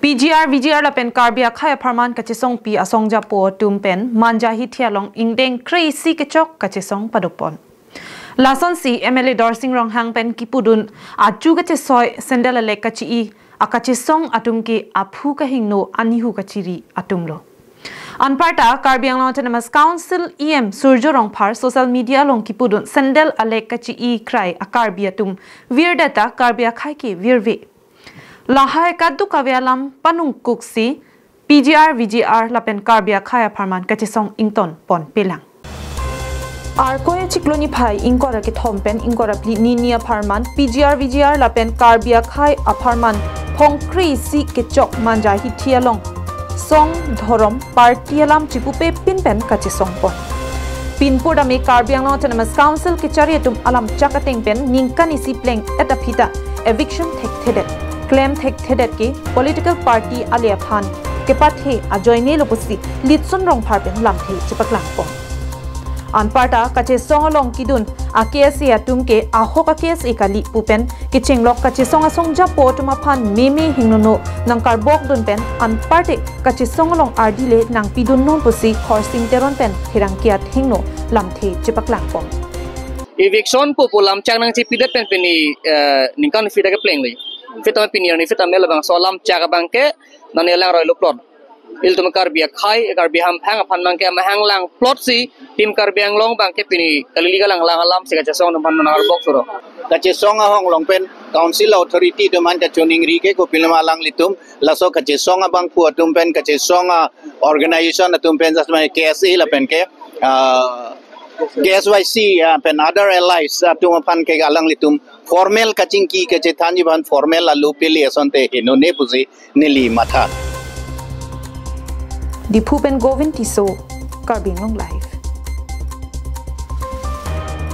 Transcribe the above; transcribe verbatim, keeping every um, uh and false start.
P G R, V G R lapen Karbi akhai apharman kachesongpi asong japo atum pen Manja Hithi along ingdeng kre-isi kechok kachesong padopon. Lasonsi M L A Dorsing Ronghang pen kipudun achu kachesoi sandal alek kachi-i akachesong atum ke aphu kahingno anihu kachiri atumlo. Anparta Karbi Anglong Autonomous Council E M Surjo Rongphar social media along kipudun sandal alek kachi-i krai a-Karbi atum virdeta Karbi akhai ke virve. Lahai kadokave alam panungkuksi P G R, V G R lapen Karbi akhai apharman kachesong ingtonpon pelang. Arkoi achiklo niphai ingkoi ra kethom pen ingkoi ra phli nini apharman P G R, V G R lapen Karbi akhai apharman phong kre-isi kechok Manja Hithi along song, dhorom, party alam chipupe pin pen kachesongpon. Pinpur dame Karbi Anglong Autonomous Council kechari atum alam chak ateng pen ningkan isi pleng et aphi ta eviction thekthedet, klem thekthedet ke political party ale aphan kepathe ajoinelo pusi Litson Rongphar pen lamthe chepaklangpon. Anparta kachesong along kidun a-K S A atum ke ahok a-K S A kali pu pen kechenglok kachesong asong japo atum aphan meme hingnono nangkarbokdun pen anparte kachesong along ardi le nangpidunnon pusi Khorsing Teron pen pherangke athengno lamthe chepaklangpon. Eviction pu pu lamchak nangchipidet pen pini, eh, ningkan phli ta kepleng le. Phli ta pini arni phli ta me labangso lamchak abangke nani langroi lo plot. Ilitum Karbi akhai, Karbi hamphang aphan abangke amahang lang plot si Team Karbi Anglong abangke pini kalili kalang lang alam si kachesong atum aphan nangkarbok suro. Kachesong ahong along pen Council authority atum aphan kachoningri ke kopiloma alanglitum laso kachesong abangphu atum pen kachesong a-organization atum pen jasmai K S A lapen ke, ah, K S Y C, ah, pen other allies atum aphan ke alanglitum formal kachingki kachethanji aphan formal alu pili asonte hinone pusi neli matha. Diphu pen Govind Tisso, Karbi Anglong Live.